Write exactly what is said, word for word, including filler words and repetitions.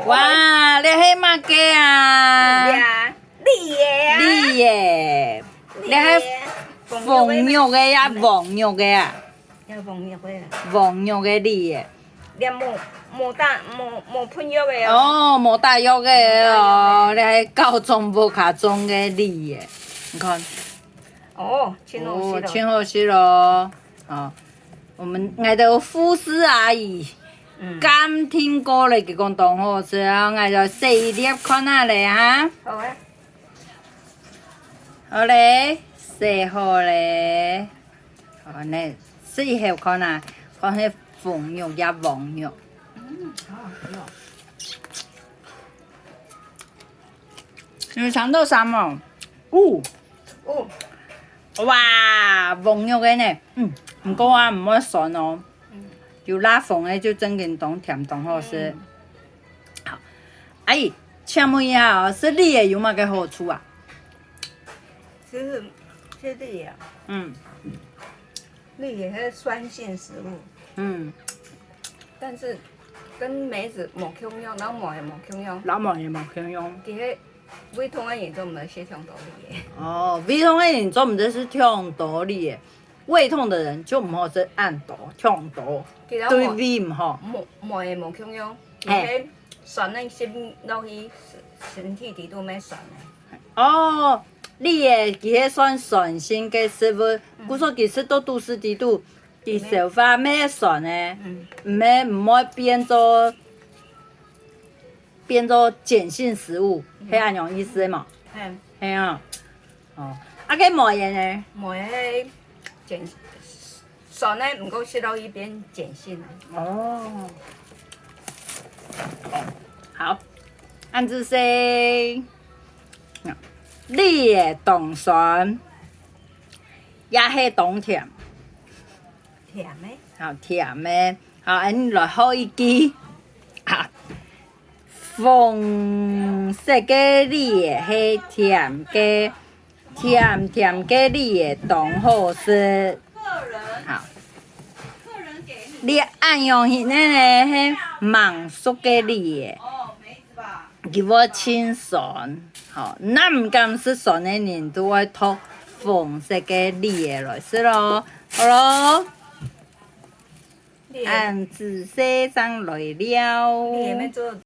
哇，這係麼个啊？呀，梨仔啊。梨仔。梨仔。這係紅肉个呀，黃肉个啊？這黃肉个啊。黃肉个梨仔。這無，無打，無，無噴藥个哦。哦，無打藥个哦，無打藥个。這係高中屋下種个梨仔。你看。哦，真好食哦。哦，真好食哦。哦，𠊎兜護士阿姨，嗯。鑑定過咧，佢講當好食啊，𠊎就食一粒看下咧哈。好啊。好咧，洗好咧。好，你食一口看啊，看係紅肉也黃肉。嗯，好好食哦。 有嚐到酸無？有。有。哇，黃肉个呢。嗯，毋過啊，毋會酸哦。嗯。有辣紅个就正經當甜當好食。嗯。好。阿姨，請問一下哦，食梨仔有麼个好處啊？其實，食梨仔啊，嗯。梨仔係酸性食物。嗯。但是跟梅子無共樣，摎梅仔無共樣。摎梅仔無共樣。其實胃痛个人做毋得食傷多梨仔。哦，胃痛个人做毋得食傷多梨仔。胃痛的人就毋好食恁多，傷多，其實梅，對胃毋好。梅，梅仔無共樣，其實嘿。酸个食落去，身，身體裡肚乜酸个。哦，梨仔佢係算酸性个食物，嗯。故所佢食到肚屎裡肚， 佢消化乜酸个，嗯。毋係，毋會變做，變做鹼性食物，嗯。係恁樣意思無？係。係啊。哦，啊該梅仔呢？梅仔係鹼，酸个，毋過食落去變鹼性个。哦。好，恁仔細。梨仔當酸，也係當甜。 甜个。好，甜个。好，恁來學一句。啊，紅色个梨仔係甜个，甜甜个梨仔當好食。好。你恁樣形个呢，係吂熟个梨仔。 佢會盡酸，吼，若毋敢食酸个人，就會擇紅色个梨仔來食咯，好咯。你个，恁仔細正來尞。你个愛做